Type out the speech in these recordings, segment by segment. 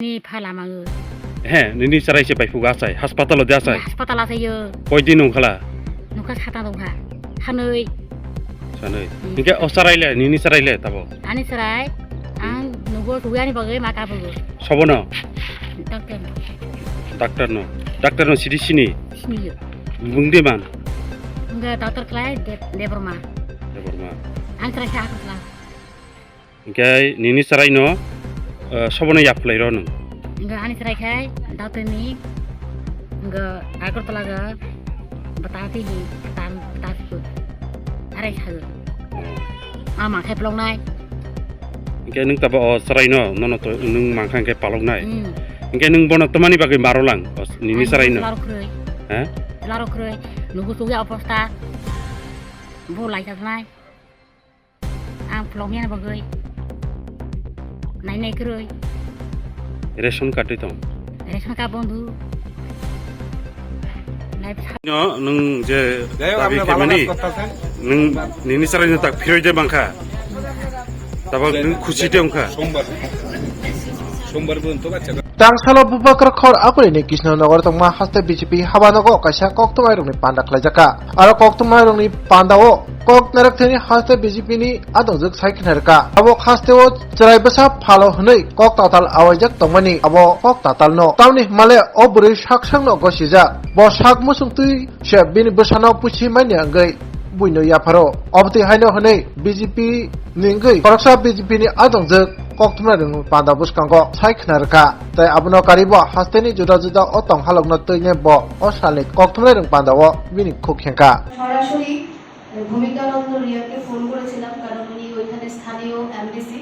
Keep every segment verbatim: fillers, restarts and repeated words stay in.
Ni phala mango. He, nini chwrai se bai phuga achai, hospital o de achai. Hospital achai yo. Koi din ungkhala? Nukha sata dongkha. Hanoi. Sanoi. Hmm. Hingke o chwrai le, nini chwrai le tabo? Ani chwrai, ang nugo tuya ni bagwi ma kabugo. Sobono? Doctor no. Doctor no. Doctor no sidi sini? Sini yo. Bung de man? Enggak, doctor kelai De-, Deborma. Deborma. Ang chwrai sa aku kelang. Hingke nini chwrai no, eh, sobono yaphlai rw nung? Hingke ani chwrai khai, doctor ni, hingke Agartala ga, batati hi, tam, batati ko. Arai sa. Ama khai plong nai. Hingke nung tabo o chwrai no, nono to, nung mangkha hingke palok nai. Hmm. Hingke nung bono tomani bagwi maro lang, o nini chwrai no? Laro kroi. He? Laro kroi. Nugo tuya oposta. Bo lai sa nai. Ang vlog ni bagwi. Nai nai kwrwi. Ration card tong. Ration card bondhu. Nai bwsa- No, nung je Jai hok, dabi apne khe bhalo mani, kaaj korte achen. Nung nini chwrai no tak phiroi de bangkha. Tabok nung khusi de wngkha. Sombar. Sombar porjonto bachcha. Tangsalo bubagra khor akulini Krishnanagar tongma haste B J P habanogo kaisa koktwmairokni panda khlaijakha. Aro koktwmairokni pandao kok narakthani haste B J P ni adongjwk sai khna rwkha. Abo hasteo chwrai bwsa phalo hwnwi kok tatal awaijak tongmani abo kok tatalno. Tamni hwnmale o bwrwi sak sakno gosijak. Bo sak muchungtwi se bini bwsano pusi manya wngwi buino yapharo. Obotwi haino hwnwi B J P ni wngwi khoroksa B J P ni adongjwk koktwmnairokni panda bwskango sai khna rwkha. Tei abono karibo hasteni juda juda o tong halokno twinai bo o salni koktwmnairok pandao bini khuk khengkha. সরাসরি ভূমিকানন্দ রিয়াকে ফোন করেছিলাম, কারণ উনি ওইখানে স্থানীয় এমডিসি।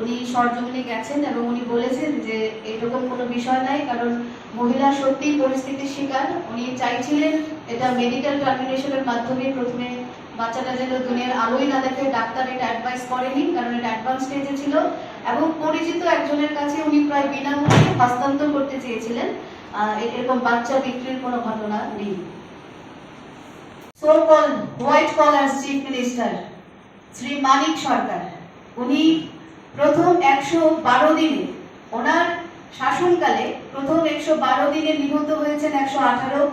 উনি সরজমিনে গেছেন এবং উনি বলেছেন যে এরকম কোনো বিষয় নাই, কারণ মহিলা সত্যিই পরিস্থিতির শিকার। উনি চাইছিলেন এটা মেডিকেল টার্মিনেশনের মাধ্যমে প্রথমে বাচ্চাটা যেন দুনিয়ার আলোই না দেখে, ডাক্তার এটা অ্যাডভাইস করেনি, কারণ এটা অ্যাডভান্স স্টেজে ছিল। এবং পরিচিত একজনের কাছে উনি প্রায় বিনামূল্যে হস্তান্তর করতে চেয়েছিলেন। আহ, এ-, এরকম বাচ্চা বিক্রির কোনো ঘটনা নেই। So called white collar chief minister Shri Manik Sarkar, উনি প্রথম একশো বারো দিনে, ওনার শাসনকালে প্রথম একশো বারো দিনে নিহত হয়েছেন একশো আঠারো,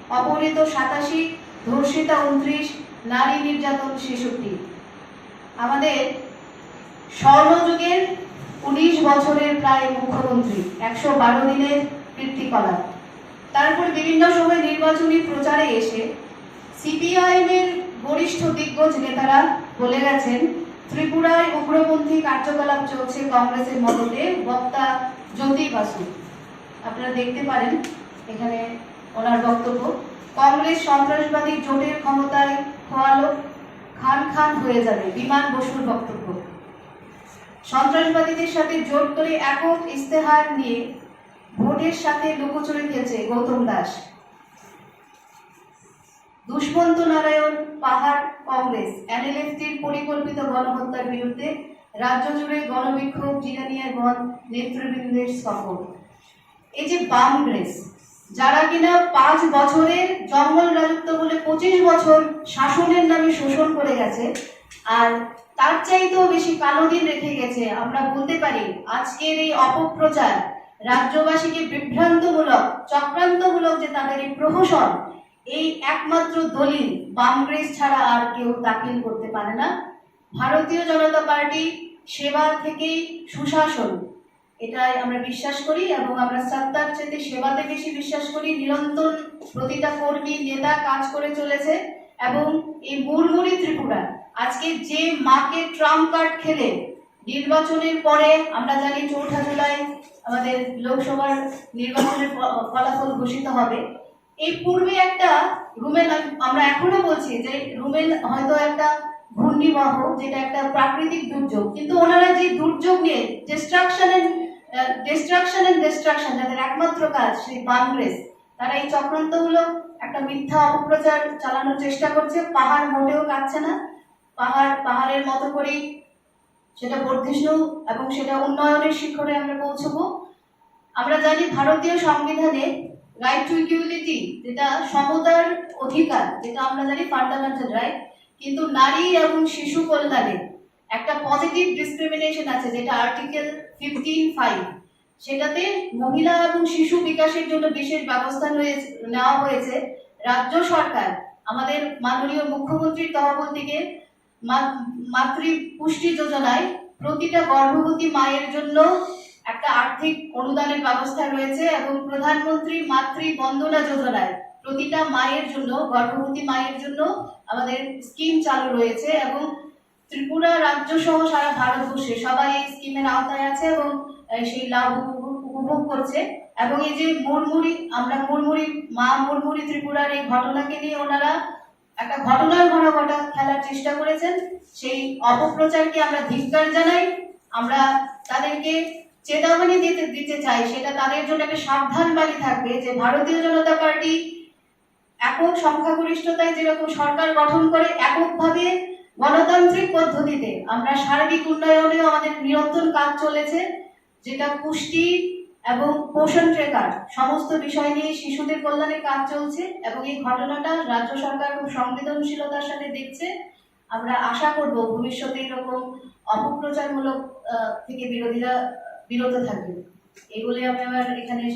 অপহৃত সাতাশি, ধর্ষিতা ঊনত্রিশ, নারী নির্যাতন ছেষট্টি। আমাদের স্বর্ণযুগের উনিশ বছরের প্রায় মুখ্যমন্ত্রী, একশো বারো দিনের কীর্তিকলাপ। তারপর বিভিন্ন সময় নির্বাচনী প্রচারে এসে সিপিআইএম এর বরিষ্ঠ দিগ্গজ নেতারা বলে গেছেন, ত্রিপুরায় উগ্রপন্থী কার্যকলাপ চলছে কংগ্রেসের মদতে, বক্তা জ্যোতি বাসু। আপনারা দেখতে পারেন এখানে ওনার বক্তব্য, "কংগ্রেস সন্ত্রাসবাদী জোটের ক্ষমতায় খোয়ালো, খান খান হয়ে যাবে", বিমান বসুর বক্তব্য। সন্ত্রাসবাদীদের সাথে জোট করে একক ইস্তেহার নিয়ে ভোটের সাথে লুকোচুরি খেলছে গৌতম দাস। দুষ্মন্ত নারায়ণ পাহাড় কংগ্রেস, এনএলএফটির পরিকল্পিত গণহত্যার বিরুদ্ধে রাজ্য জুড়ে গণবিক্ষোভ, জিরানিয়ায় বন্ধ নেতৃবৃন্দের সফর। এই যে বাম গ্রেস, যারা কিনা পাঁচ বছরের জঙ্গল রাজত্ব বলে পঁচিশ বছর শাসনের নামে শোষণ করে গেছে, আর তার চাইতেও বেশি কালো দিন রেখে গেছে, আমরা বলতে পারি আজকের এই অপপ্রচার, রাজ্যবাসীকে বিভ্রান্তমূলক, চক্রান্তমূলক যে তাদের এই প্রহসন, এই একমাত্র দলিল বাম গ্রেস ছাড়া আর কেউ দাখিল করতে পারে না। ভারতীয় জনতা পার্টি সেবা থেকেই সুশাসন, এটাই আমরা বিশ্বাস করি এবং আমরা সত্তার চেয়ে সেবাতে বেশি বিশ্বাস করি। নিরন্তর প্রতিটা কর্মী, নেতা কাজ করে চলেছে এবং এই মুড়মুড়ি ত্রিপুরা আজকে যে মাকে ট্রাম্প কার্ড খেলে নির্বাচনের পরে, আমরা জানি চৌঠা জুলাই আমাদের লোকসভার নির্বাচনের ফ-, ফলাফল ঘোষিত হবে। এই পূর্বে একটা রুমেল, আম-, আমরা এখনো বলছি যে রুমেল হয়তো একটা ঘূর্ণিবহ, যেটা একটা প্রাকৃতিক দুর্যোগ, কিন্তু ওনারা যে দুর্যোগ নিয়ে destruction and, ah, destruction and destruction, যাদের একমাত্র কাজ সেই বাম গ্রেস, তারা এই চক্রান্তমূলক একটা মিথ্যা অপপ্রচার চালানোর চেষ্টা করছে। পাহাড় মোটেও কাঁদছে না, পাহাড় পাহাড়ের মতো করেই সেটা বর্ধিষ্ণু এবং সেটা উন্নয়নের শিখরে আমরা পৌঁছবো। আমরা জানি ভারতীয় সংবিধানে রাইট টু ইকুয়ালিটি, যেটা সমতার অধিকার, যেটা আমরা জানি ফান্ডামেন্টাল রাইট, কিন্তু নারী এবং শিশু কল্যাণে একটা পজিটিভ ডিসক্রিমিনেশন আছে, যেটা আর্টিকেল ফিফটিন ফাইভ। সেটাতে মহিলা এবং শিশু বিকাশের জন্য বিশেষ ব্যবস্থা রয়েছে, নেওয়া হয়েছে। রাজ্য সরকার, আমাদের মাননীয় মুখ্যমন্ত্রীর তহবিল থেকে মা-, মাতৃ পুষ্টি যোজনায় প্রতিটা গর্ভবতী মায়ের জন্য একটা আর্থিক অনুদানের ব্যবস্থা রয়েছে এবং প্রধানমন্ত্রী মাতৃ বন্দনা যোজনায় প্রতিটা মায়ের জন্য, গর্ভবতী মায়ের জন্য আমাদের স্কিম চালু রয়েছে এবং ত্রিপুরা রাজ্য সহ সারা ভারতবর্ষে সবাই এই স্কিমের আওতায় আছে এবং আহ, সেই লাভ উপভোগ, উপভোগ করছে। এবং এই যে মুড়মুড়ি, আমরা মুড়মুড়ি, মা মুড়মুড়ি ত্রিপুরার এই ঘটনাকে নিয়ে ওনারা একটা ঘটনার ঘন ঘটা ফেলার চেষ্টা করেছেন, সেই অপপ্রচারকে আমরা ধিক্কার জানাই। আমরা তাদেরকে চেতাবনী দিতে দিতে চাই, সেটা তাদের জন্য একটা সাবধান বাণী থাকবে যে ভারতীয় জনতা পার্টি একক সংখ্যাগরিষ্ঠতায় যেরকম সরকার গঠন করে, এককভাবে গণতান্ত্রিক পদ্ধতিতে আমরা সার্বিক উন্নয়নেও আমাদের নিরন্তর কাজ চলেছে, যেটা পুষ্টি এবং পোষণ ট্র্যাকার সমস্ত বিষয় নিয়ে শিশুদের কল্যাণে কাজ চলছে। এবং এই ঘটনাটা রাজ্য সরকার খুব সংবেদনশীলতার সাথে দেখছে। আমরা আশা করব ভবিষ্যতে এরকম অপপ্রচারমূলক আহ, থেকে বিরোধীরা বিরত থাকবে। এই বলে আমি আমার এখানে